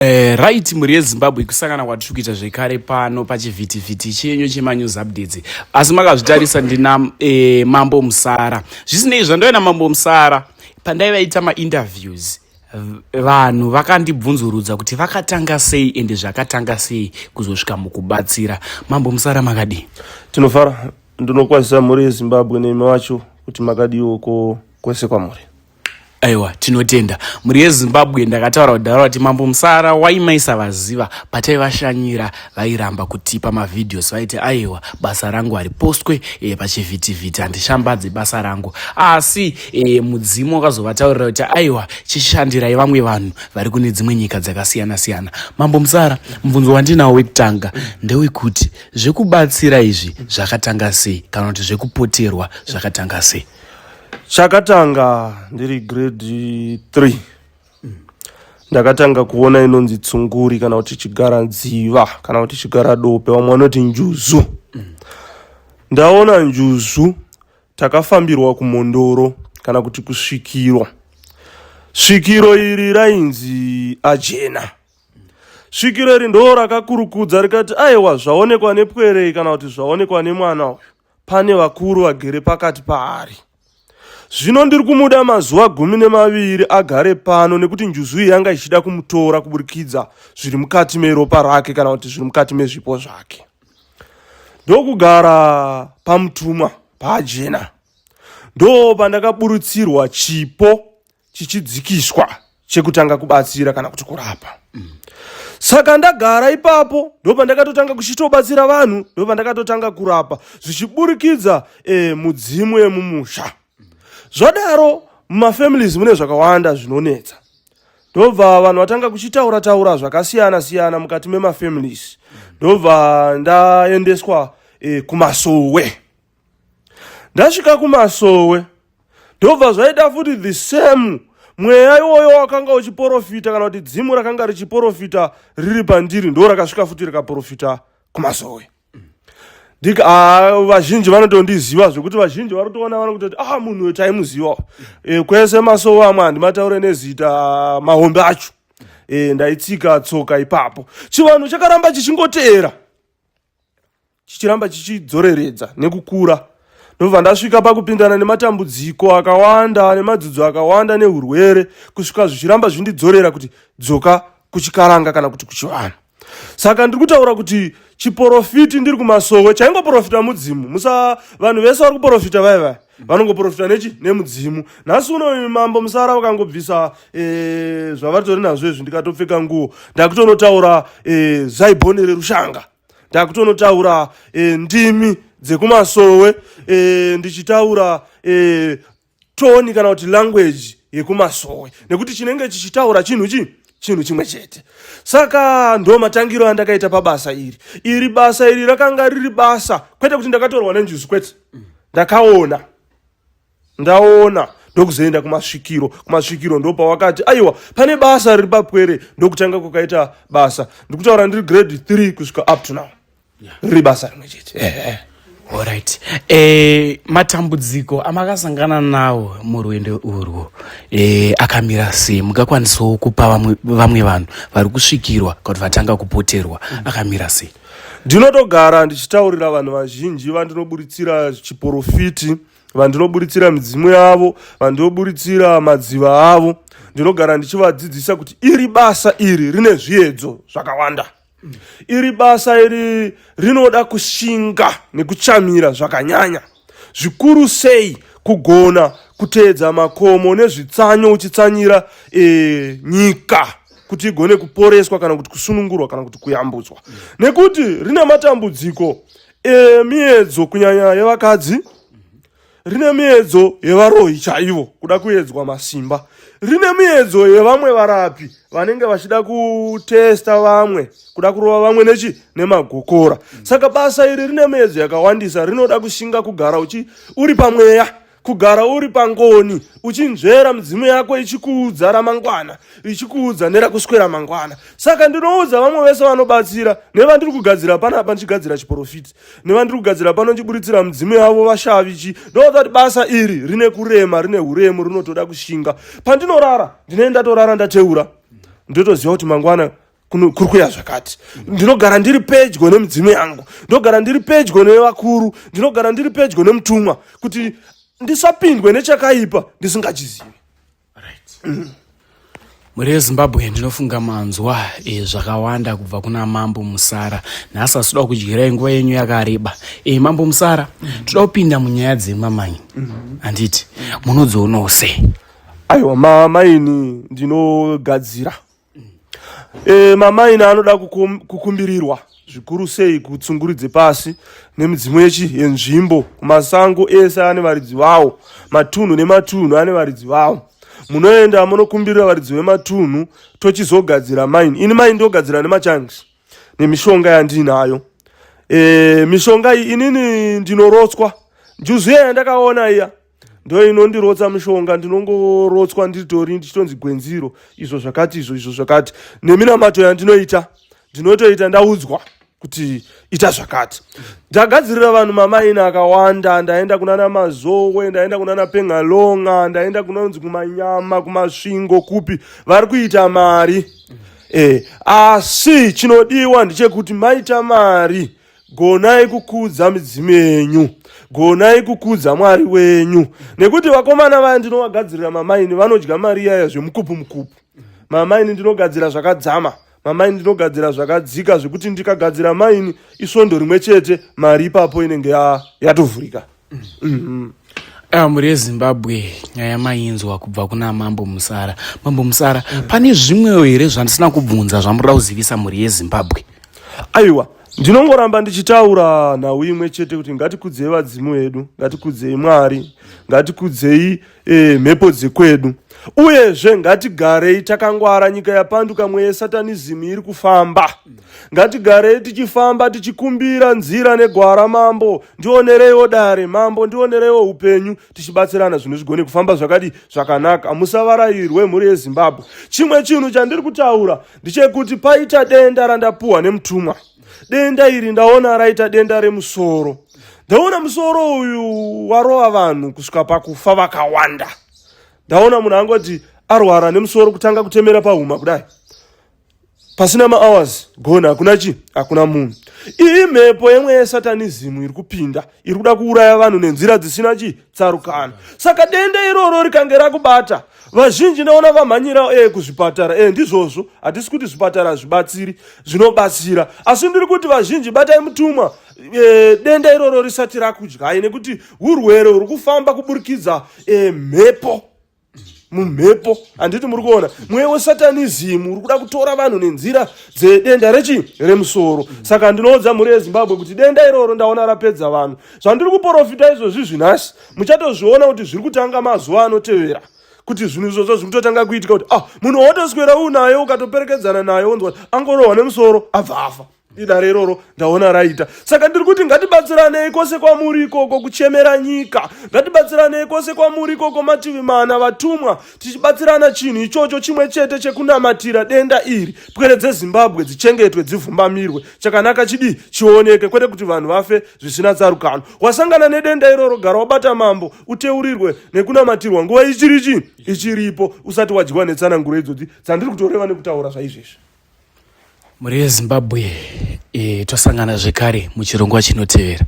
Eh, right mhuri yezimbabwe kusangana kwatiri kuita zvekare pano pachivhitivhiti chenyu chemanews updates asi makazvitarisa ndina eh, mambo musara zvisinei zvandaive namambo musara pandaivaita mainterviews vanhu vakandibvunzurudza kuti vakatanga sei ende zvakatanga sei kuzosvika mukubatsira mambo musara makadii tinofara ndinokwazisa mhuri yezimbabwe nemi wacho kuti makadiwo ko kwese kwamuri Aiwa, tinotenda mhuri yeZimbabwe. Ndakataura kudhara kuti Mambo Musara waimaisavaziva pataivashanyira, vairamba kutipa mavideos, vaiti aiwa basa rangu haripostwe e, pachivhitivhiti, handishambadze basa rangu. Asi e, mudzimu wakazovataurira kuti aiwa chishandirai vamwe vanhu vari kune dzimwe nyika dzakasiyana siyana. Mambo Musara, mubvunzo wandinawo wekutanga ndewekuti zvekubatsira izvi zvakatanga sei, kana kuti zvekupoterwa zvakatanga sei? Chakatanga ndiri grade 3 ndakatanga kuona inonzi tsunguri kana kuti chigaradziva kana kuti chigaradope, vamwe vanoti njuzu. Ndaona njuzu takafambirwa kumhondoro kana kuti kusvikiro. Svikiro iri rainzi ajena. Svikiro iri ndo rakakurukudza rikati aiwa zvaonekwa nepwerei kana kuti zvaonekwa nemwana uyu pane vakuru vagere pakati paari. Zvino ndiri kumuda mazuva 12 agare pano nekuti njuzu iyi yanga ichida kumutora kuburikidza zviri mukati meropa rake kana kuti zviri mukati mezvipo zvake. Ndokugara pamutumwa paajena. Ndo pandakaburutsirwa chipo chichidzikiswa chekutanga kubatsira kana kuti kurapa saka ndagara ipapo ndopandakatotanga kuchitobatsira vanhu ndopandakatotanga kurapa zvichiburikidza e, mudzimu yemumusha zvadaro mumafamilies mune zvakawanda zvinonetsa ndobva vanhu vatanga kuchitaura taura zvakasiyana siyana mukati memafamilies ndobva ndaendeswa e, kumasowe ndasvika kumasowe ndobva zvaita futi the same mweya iwoyo wakanga uchiporofita kana kuti dzimu rakanga richiporofita riri pandiri ndo rakasvika futi rikaporofita kumasowe ndika ah, vazhinji vanotondiziva zvekuti vazhinji vari kutoona vari kutoti ah munhu uyo taimuziva e, kwese masowe amwe handimataure nezita mahombe acho e, ndaitsika tsoka ipapo chivanhu chakaramba chichingoteera chichiramba chichidzoreredza nekukura ndobva ndasvika pakupindana nematambudziko akawanda nemadzidzo akawanda neurwere kusvika zvichiramba zvindidzorera kuti dzoka kuchikaranga kana kuti kuchivanhu saka ndiri kutaura kuti chiporofiti ndiri kumasowe chaingoporofita mudzimu musa vanhu vese vari kuporofita vaya vaya vanongoporofita nechi nemudzimu nhasi uno mambo musara vakangobvisa e, zvavatori nazvo izvi ndikatopfeka nguo ndakutonotaura e, zaibhoni rerushanga ndakutonotaura e, ndimi dzekumasowe e, ndichitaura e, toni kana kuti language yekumasowe nekuti chinenge chichitaura chinhu chii chinhu chimwe chete saka ndo matangiro andakaita pabasa iri iri basa iri rakanga riri basa kwete kuti ndakatorwa nenjuzu kwete ndakaona ndaona ndokuzoenda kumasvikiro kumasvikiro ndopawakati aiwa pane basa riri papwere ndokutanga kwakaita basa ndikutaura ndiri grade 3 kusvika up to now riri basa rimwe chete eh. Alright. Eh, matambudziko amakasangana nawo murwendo urwu eh, akamira sei mungakwanisawo kupa vamwe, vamwe vanhu vari kusvikirwa kana kuti vatanga kupoterwa akamira sei ndinotogara ndichitaurira vanhu vazhinji vandinoburitsira chiporofiti vandinoburitsira midzimu yavo vandinoburitsira madziva avo ndinogara ndichivadzidzisa kuti iri basa iri rine zviedzo zvakawanda iri basa iri rinoda kushinga nekuchamira zvakanyanya zvikuru sei kugona kuteedza makomo nezvitsanyo uchitsanyira e, nyika kuti igone kuporeswa kana kuti kusunungurwa kana kuti kuyambutswa nekuti rine matambudziko emiedzo kunyanya yevakadzi rine miedzo yevaroyi chaivo kuda kuedzwa masimba rine miedzo yevamwe varapi vanenge vachida kutesta vamwe kuda kurova vamwe nechi nemagokora saka basa iri rine miedzo yakawandisa rinoda kushinga kugara uchi uri pamweya kugara uri pangoni uchinzvera midzimu yako ichikuudza ramangwana ichikuudza nerakuswera mangwana saka ndinoudza vamwe vese vanobatsira nevandiri kugadzira panapa ndichigadzira chiprofiti nevandiri kugadzira pano ndichiburitsira midzimu yavo vashavi chi ndoudza kuti basa iri rine kurema rine uremu rinotoda kushinga pandinorara ndinee ndatorara ndateura ndotoziva kuti mangwana kuri kuya zvakati. Ndinogara ndiri pedyo nemidzimu yangu, ndinogara ndiri pedyo nevakuru, ndinogara ndiri pedyo nemutumwa kuti ndisapindwe nechakaipa ndisingachizivi. Mhuri yeZimbabwe, ndinofunga manzwa zvakawanda kubva kuna Mambo Musara nhasi. Asitoda kudyirai nguva yenyu yakareba. Mambo Musara, toda kupinda munyaya dzemamanyi. Handiti munodzionawo sei? Aiwa, mamaini ndinogadzira. Mamaini anoda kukumbirirwa zvikuru sei kutsunguri dzepasi nemidzimu yechi yenzvimbo. Kumasango ese ane varidzi vawo, matunhu nematunhu ane varidzi vawo. Munoenda munokumbirira varidzi vematunhu, tochizogadzira maini. Ini maini ndogadzira nemachangs nemishonga yandinayo. Mishonga iyi inini ndinorotswa. Njuzu iya yandakaona iya ndo inondirotsa mishonga. Ndinongorotswa nditori ndichitonzi gwenziro, izvo zvakati, izvo izvo zvakati. Neminamato yandinoita, ndinotoita ndaudzwa kuti ita zvakati. Ndagadzirira vanhu mamaini akawanda. Ndaenda kunana Mazowe, ndaenda kunana Pengalonga, ndaenda kunonzi kuManyama, kuMasvingo, kupi, vari kuita mari. Asi chinodiwa ndechekuti maita mari, gonai kukudza midzimu yenyu, gonai kukudza Mwari wenyu, nekuti vakomana vaya ndinovagadzirira mamaini vanodya mari iyaya zvemukupu mukupu. Mamaini ndinogadzira zvakadzama, mamaini ndinogadzira zvakadzika, zvekuti ndikagadzira maini isvondo rimwe chete, mari ipapo inenge yatovhurika. Mhuri yeZimbabwe, nyaya mainzwa kubva kuna Mambo Musara. Mambo Musara, pane zvimwewo here zvandisina kubvunza zvamunoda kuzivisa mhuri yeZimbabwe? Aiwa, ndinongoramba ndichitaura nhau imwe chete kuti ngatikudzei vadzimu vedu, ngatikudzei Mwari, ngatikudzei mhepo dzekwedu, uyezve ngatigarei takangwara. Nyika yapanduka, mweya yesatanism iri kufamba. Ngatigarei tichifamba tichikumbira nzira negwara. Mambo, ndionereiwo dare. Mambo, ndionereiwo upenyu. Tichibatsirana, zvinhu zvigone kufamba zvakadi zvakanaka. Musavarayirwe, mhuri yeZimbabwe. Chimwe chinhu chandiri kutaura ndechekuti paita denda randapuhwa nemutumwa. Denda iri ndaona raita denda remusoro. Ndaona musoro uyu warova vanhu kusvika pakufa vakawanda. Ndaona munhu angoti arwara nemusoro, kutanga kutemera pahuma kudai, pasina mahours gone, hakuna chi hakuna munhu. Iyi mhepo yemwe yesatanism iri kupinda, iri kuda kuuraya vanhu nenzira dzisina chi tsarukano. Saka denda iroro rikange rakubata, vazhinji ndaona vamhanyira kuzvipatara. Ndizvozvo, hatisi kuti zvipatara hazvibatsiri, zvinobatsira, asi ndiri kuti vazhinji batai mutumwa denda iroro risati rakudyai, nekuti urwere huri kufamba kuburikidza mhepo, mumhepo. Handiti muri kuona mweya wesatanism uri kuda kutora vanhu nenzira dzedenda rechi remusoro? Saka ndinoudza mhuri yeZimbabwe kuti denda iroro ndaona rapedza vanhu. Zvandiri kuprofita izvozvi zvinhasi, muchatozviona kuti zviri kutanga mazuva anotevera, kuti zvinhu izvozvo zviri kutotanga kuitika, kuti ah, munhu watoswera unaye, ukatoperekedzana naye, wonzwa angorohwa nemusoro, abva afa. Idare iroro ndaona raita. Saka ndiri kuti ngatibatsiranei kwose kwamuri ikoko kuchemera nyika, ngatibatsiranei kwose kwamuri ikoko mativi mana, vatumwa, tichibatsirana chinhu ichocho chimwe chete chekunamatira denda iri, pwere dzeZimbabwe dzichengetwe, dzivhumbamirwe, chakanaka chidii chioneke, kwete kuti vanhu vafe zvisina tsarukano. Wasangana nedenda iroro, gara wabata mambo, uteurirwe nekunamatirwa nguva ichiri chii ichiripo, usati wadyiwa netsananguro idzodzi dzandiri kutoreva nekutaura zvaizvezvi. Mhuri yeZimbabwe, tosangana zvekare muchirongwa chinotevera.